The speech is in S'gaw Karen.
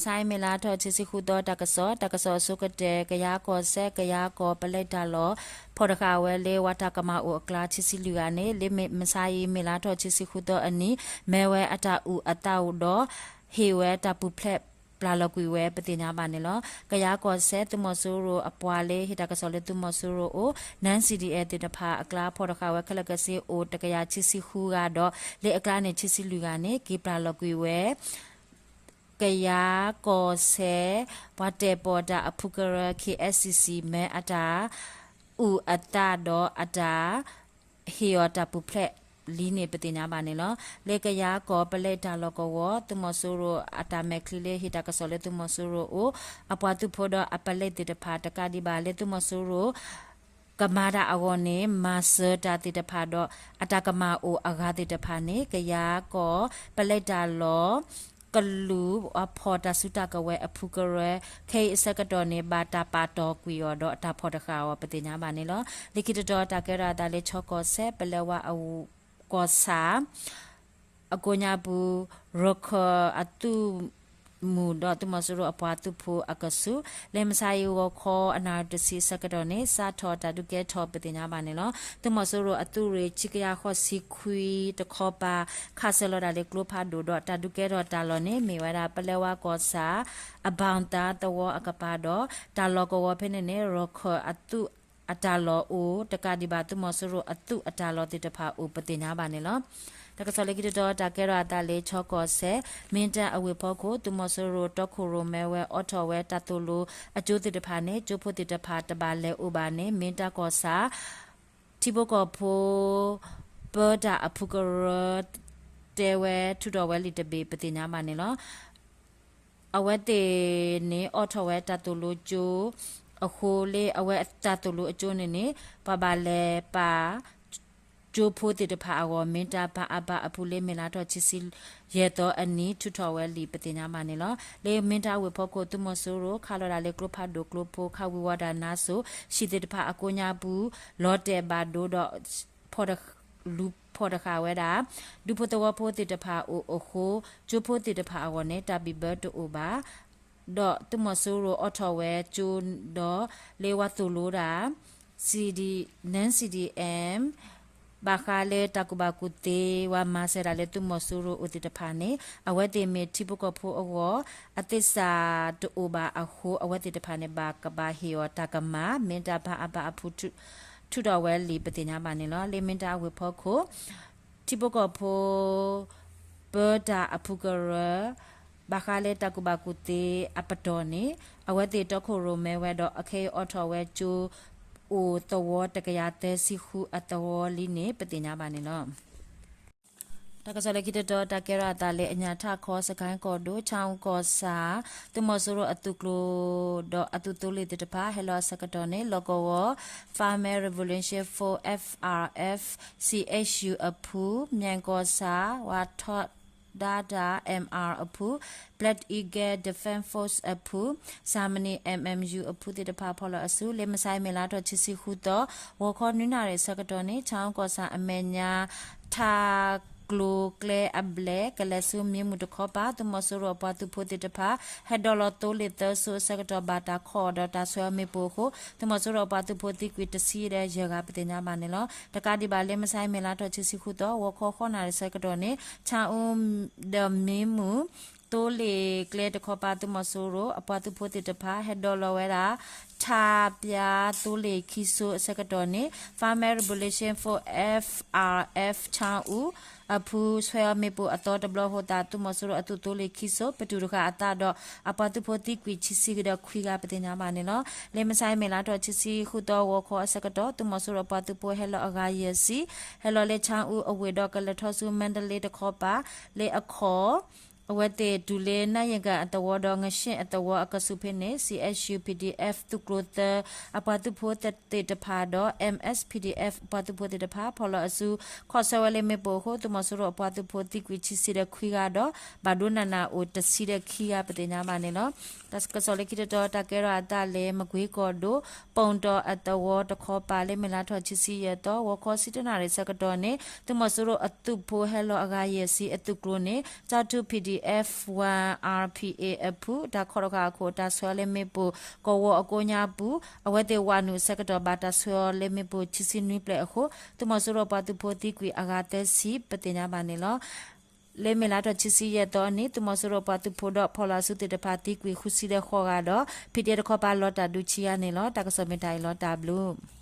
မုၢ်ဆါအံၤ မ့ၢ်လါထီၣ်ခံဆံဃုသီ တၢ်ကစီၣ်, တၢ်ကစီၣ်အဆိကတၢၢ် ကယၤကီၢ်စဲၣ် ကယၤကီၢ်ပလဲတၢ်လီၢ် ဖီၣ်တဃာ်ဝဲလၢ ဝၤတၢ်ကမၣ်အိၣ်အကျါ ခံဆံလွံၢ်ဂၤန့ၣ် လၢမုၢ်ဆါအံၤ မ့ၢ်လါထီၣ်ခံဆံဃုသီအနံၤ မၢဝဲအတၢ်အုၣ်အသးအိၣ်ဒီး ဟ့ၣ်ဝဲတၢ်ပူၤဖျဲးပျၢ်လီၤကွံာ်ဝဲ ပသ့ၣ်ညါဘၣ်န့ၣ်လီၤ. ကယၤကီၢ်စဲၣ် သုးမီၤစိရိၤအပှၤလၢဟ့ၣ်တၢ်ကစီၣ်လၢသုးမီၤစိရိၤအအိၣ် နၢၣ် စီၣ်ဒီၣ်အဲၣ် သ့ၣ်တဖၣ်အကျါ ဖီၣ်တဃာ်ဝဲခဲလၢာ်ခဲဆ့အိၣ် တကယၤခံဆံဃုဂၤဒီး လၢအကျါန့ၣ် ခံဆံလွံၢ်ဂၤန့ၣ် က့ၤပျၢ်လီၤကွံာ်ဝဲ ကယၤကီၢ်စဲၣ် ပှၤတဲာ်ပီၣ်တၢ်အဖုကရၢ ခ့ၣ်အဲၣ်စံၣ်စံၣ် မၢအတၢ်အုၣ်အသးဒီးအတၢ် ဟ့ၣ်အီၤတၢ်ပူၤဖျဲးလံန့ၣ် ပသ့ၣ်ညါဘၣ်န့ၣ်လီၤ. လၢကယၤကီၢ်ပလဲတၢ်လီၢ်ကဝီၤ သုးမီၤစိရိၤအတၢ်မဲာ်ချံလၢဟ့ၣ်တၢ်ကစီၣ်လၢသုးမီၤစိရိၤအအိၣ် အပှၤသုးဖိဒီးအပလဲသ့ၣ်တဖၣ် တကးဒံးဘၣ်လၢသုးမီၤစိရိၤ ကမၤတၢ်အဂီၢ်န့ၣ် မၤစၢၤတၢ်သ့ၣ်တဖၣ်ဒီး အတၢ်ကမၣ်အိၣ်အဂၤသ့ၣ်တဖၣ်န့ၣ် ကယၤကီၢ်ပလဲတၢ်လီၢ် ကလူးအဖီၣ်တၢ်စုတၢ်ကဝဲၤအဖုကရၢ ခဲအံၤအဆၢကတီၢ်န့ၣ် ဘၣ်တၢ်ပာ်တီၢ်ကွံာ်အီၤဒီးအတၢ်ဖီၣ်တဃာ်အီၤ ပသ့ၣ်ညါဘၣ်န့ၣ်လီၤ. လၢခံတတီၤ တၢ်ကဲထီၣ်အသးလၢ ချီကီၢ်စဲၣ် ပလဲဝါအ ကီၢ်ဆၣ် အကိးညါပူၤ ရခၢၣ်အသုးမုၢ်ဒီး သုးမီၤစိရိၤအပှၤသုးဖိအကဆူး လၢမုၢ်ဆါအံၤ ဂီၤခီအနၣ်ရံၣ်တဆံအဆၢကတီၢ်န့ၣ် စးထီၣ်တၢ်ဒုးကဲထီၣ် ပသ့ၣ်ညါဘၣ်န့ၣ်လီၤ. သုးမီၤစိရိၤအသုးရ့ၣ် ခံကယၤဃိးဆံခွံတခီပၤ ခးစၢၤလီၤတၢ်လၢကျိဖးဒိၣ်ဒီး တၢ်ဒုးကဲထီၣ်တၢ်လီၢ်န့ၣ် မ့ၢ်ဝဲဒၣ် ပလဲဝါကီၢ်ဆၣ် အဘၣ်သါသဝီအကပၤဒီး တၢ်လီၢ်ကဝီၤဖဲန့ၣ်န့ၣ် ရခၢၣ်အသုးအတၢ်လီၢ်အိၣ် တကးဒံးဘၣ် သုးမီၤစိရိၤအသုးအတၢ်လီၢ်သ့ၣ်တဖၣ်အိၣ် ပသ့ၣ်ညါဘၣ်န့ၣ်လီၤ. တၢ်ကစီၣ်လၢခံတတီၤ တၢ်ကဲထီၣ်အသးလၢ ချီကီၢ်စဲၣ် မ့ၢ်တၢ်အဝ့ၢ်ဖီခိၣ် သုးမီၤစိရိၤတီခိၣ်ရိၣ်မဲဝဲအိးထီၣ်ဝဲတၢ်သိၣ်လိအကၠိသ့ၣ်တဖၣ်န့ၣ် ကၠိဖိသ့ၣ်တဖၣ်တဘၣ်လဲၤအိၣ်ဘၣ်န့ၣ် မ့ၢ်တၢ်ကီၢ်ဆၣ် ထံဖိကီၢ်ဖိ ပၢတၢ်အဖုကရၢ တဲဝဲထုးထီၣ်ဝဲလံာ်တဘ့ၣ် ပသ့ၣ်ညါဘၣ်န့ၣ်လီၤ. အဝဲသ့ၣ်န့ၣ် အိးထီၣ်ဝဲတၢ်သိၣ်လိကၠိအဃိ လၢအဝဲတၢ်သိၣ်လိအကၠိန့ၣ်န့ၣ် ပှၤဘၣ်လဲၤပာ် ကၠိဖိသ့ၣ်တဖၣ်အဂီၢ် မ့ၢ်တၢ်ဘါအဘါအဖုလၢ မ့ၢ်လါထီၣ်ခံဆံယဲၢ်သီအနံၤ ထုးထီၣ်ဝဲလံာ် ပသ့ၣ်ညါဘၣ်န့ၣ်လီၤ. လၢမ့ၢ်တၢ်အဝ့ၢ်ဖီခိၣ် သုးမီၤစိရိၤခးလီၤတၢ်လၢကျိဖးဒိၣ်ကျိဖိ ခးဝံၤဝီၤတၢ်နါစိၤ ဟံၣ်သ့ၣ်တဖၣ်အကိးညါပူၤ လီၤတဲာ်ဘၣ်ဒိဒီး ဖီၣ်တ လူၤဖီၣ်တဃာ်ဝဲဒၣ် ဒူဖိသဝီဖိသ့ၣ်တဖၣ်အိၣ်အဃိ ကၠိဖိသ့ၣ်တဖၣ်အဂီၢ်န့ၣ် တၢ်ဘံၣ်ဘၢတအိၣ်ဘၣ် ဒီးသုးမီၤစိရိၤအိးထီၣ်ဝဲကၠိဒီး လၢဝၤသိၣ်လိတၢ် နၢၣ် စီၣ်ဒီၣ်အဲၣ် ဘၣ်ဃးလၢတၢ်ကူၣ်ဘၣ်ကူၣ်သ့ ဝၤမၤစၢၤတၢ်လၢသုးမီၤစိရိၤအိၣ်သ့ၣ်တဖၣ်န့ၣ် အဝဲသ့ၣ်မ့ၢ်ထံဖိကီၢ်ဖိအဂီၢ် အသ့ၣ်စၢ်တအိၣ်ဘၣ်အဃိ အဝဲသ့ၣ်တဖၣ်န့ၣ် ဘၣ်ကဘၣ်ဟ့ၣ်အီၤတၢ်ကမၣ် မ့ၢ်တၢ်ဘါအဘါအဖု ထုးထီၣ်ဝဲလံာ် ပသ့ၣ်ညါဘၣ်န့ၣ်လီၤ. လၢမ့ၢ်တၢ်အဝ့ၢ်ဖီခိၣ် ထံဖိကီၢ်ဖိ ပၢတၢ်အဖုကရၢ ဘၣ်ဃးလၢတၢ်ကူၣ်ဘၣ်ကူၣ်သ့အပတီၢ်န့ၣ် အဝဲသ့ၣ်တီခိၣ်ရိၣ်မဲဝဲဒီး အခဲအံၤအိးထီၣ်ဝဲကၠိ အိၣ်သဝီတကယၤသၢဆံဃုအသဝီလံန့ၣ် ပသ့ၣ်ညါဘၣ်န့ၣ်လီၤ. တၢ်ကစီၣ်လၢခံတတီၤ တၢ်ကဲထီၣ်အသးလၢ အညၣ်ထၣ်ခီ စကဲၣ်ကီၢ်ဒိၣ် ဆၣ်အူကီၢ်ဆၣ် သုးမီၤစိရိၤအသုးကျိၤ ဒီးအသုးသိလ့ၣ်သ့ၣ်တဖၣ် ဟဲလီၤအဆၢကတီၢ်န့ၣ် လီၢ်ကဝီၤ Farmer Revolution Force FRF CSU အဖု မၠဲၣ်ကီၢ်ဆၣ် ဝၤထီဒါတၢ် MR အဖု Black Eagle Defense Force အဖု Germany MMU အဖုသ့ၣ်တဖၣ် ဖီၣ်လီၤအစု လၢမုၢ်ဆါအံၤ မ့ၢ်လါထီၣ်ခံဆံဃုသီ ဂီၤခီနွံနၣ်ရံၣ်အဆၢကတီၢ်န့ၣ် ဆၣ်အူကီၢ်ဆၣ်အမဲာ်ညါ ထးကျိၤကျဲအဘျဲၣ် ကလဲၤဆူမ့ၢ်မုၢ်တခီပၤ သုးမီၤစိရိၤအပှၤသုးဖိသ့ၣ်တဖၣ် ဟဲဒိးလီၤသိလ့ၣ်သၢစိအဆၢကတီၢ် ဘၣ်တၢ်ခီၣ်အီၤဒီးတၢ်ဆှၢအီၤမ့ၣ်ပိၢ်အဃိ သုးမီၤစိရိၤအပှၤသုးဖိသံကွံာ်တဆံဒီးယဲၢ်ဂၤ ပသ့ၣ်ညါဘၣ်န့ၣ်လီၤ. တကးဒံးဘၣ်လၢမုၢ်ဆါအံၤ မ့ၢ်လါထီၣ်ခံဆံဃုသီ ဂီၤခီဃိးနၣ်ရံၣ်အဆၢကတီၢ်န့ၣ် ဆၣ်အူ ဒီးမ့ၢ်မုၢ် သိလ့ၣ်ကျဲတခီပၤ သုးမီၤစိရိၤအပှၤသုးဖိသ့ၣ်တဖၣ် ဟဲဒိးလီၤဝဲဒၣ် ထးပၠါသိလ့ၣ်ခံစိအဆၢကတီၢ်န့ၣ် Farmer Revolution Force FRF ဆၣ်အူအဖု ဆှၢအီၤမ့ၣ်ပိၢ်အသီတဘျီအဃိသတး သုးမီၤစိရိၤအသုးသိလ့ၣ်ခံစိ ပတုာ်တဃာ်အသးဒီး အပှၤသုးဖိသံကွံာ်ခံဆံဃုဒီးခွံဂၤ ပသ့ၣ်ညါဘၣ်န့ၣ်လီၤ. လၢမုၢ်ဆါအံၤ မ့ၢ်လါထီၣ်ခံဆံဃုသီ ဂီၤခီအဆၢကတီၢ် သုးမီၤစိရိၤအပှၤသုးဖိဟဲလီၤအဂၤယဲၢ်ဆံ ဟဲလီၤလၢဆၣ်အူအဝ့ၢ်ဒီးကလဲၤထီၣ်ဆူ မါတလ့တခီပၤ လၢအခီၣ် အဝဲသ့ၣ်တုၤလၢနၢ်ယ့ၣ်ကၣ်အသဝီဒီး ငရှ့ၣ်အသဝီအကဆူးဖဲန့ၣ် CSU PDF သုးကျိၤသၢ အပှၤသုးဖိသ့ၣ်တဖၣ်ဒီး MSPDF အပှၤသုးဖိသ့ၣ်တဖၣ် ဖီၣ်လီၤအစု ခီၣ်ဆၢဝဲလၢမ့ၣ်ပိၢ်အဃိ သုးမီၤစိရိၤအပှၤသုးဖိသံကွံာ်ခံဆံဒီးခွံဂၤဒီး ဘၣ်ဒိနးနးအိၣ်တဆံဒီးခံဂၤ ပသ့ၣ်ညါဘၣ်န့ၣ်လီၤ. တၢ်ကစီၣ်လၢခံတတီၤ တၢ်ကဲထီၣ်အသးလၢ မကွ့ကီၢ်ဒိၣ် ပိၣ်တီၣ်အသဝီတခီပၤ လၢမ့ၢ်လါထီၣ်ခံဆံယဲၢ်သီ ဂီၤခီဆံတၢနၣ်ရံၣ်အဆၢကတီၢ်န့ၣ် သုးမီၤစိရိၤအသုးဖိဟဲလီၤအဂၤယဲၢ်ဆံအသုးကျိၤန့ၣ် ကၠီထူ PDF F one R P A အပူၤ တၢ်ခီၣ်တဃာ်အခိၣ် တၢ်ဆှၢအီၤလၢမ့ၣ်ပိၢ် ကဝီၤအကိးညါအပူၤ အဝဲသ့ၣ်ဝးနုာ်ဆၢကတီၢ်ဘၣ်တၢ်ဆှၢအီၤလၢမ့ၣ်ပိၢ်ခံဆံနွံဖျၢၣ်အဃိ သုးမီၤစိရိၤပှၤသုးဖိသံကွံာ်အဂၤသၢဆံ ပသ့ၣ်ညါဘၣ်န့ၣ်လီၤ. လၢမ့ၢ်လါထီၣ်ခံဆံယဲၢ်သီအနံၤ သုးမီၤစိရိၤပှၤသုးဖိဒီးဖီၣ်လီၤအစုသ့ၣ်တဖၣ်သံကွံာ်ဃုဆံဒီးဃိးဂၤဒီး PDF တခီပၤလီၤတၢ်ဒုးခံဂၤန့ၣ်လီၤ. တၢ်ကစီၣ်မ့ၢ်တၢ်အံၤလီၤ တၢ်ဘျုး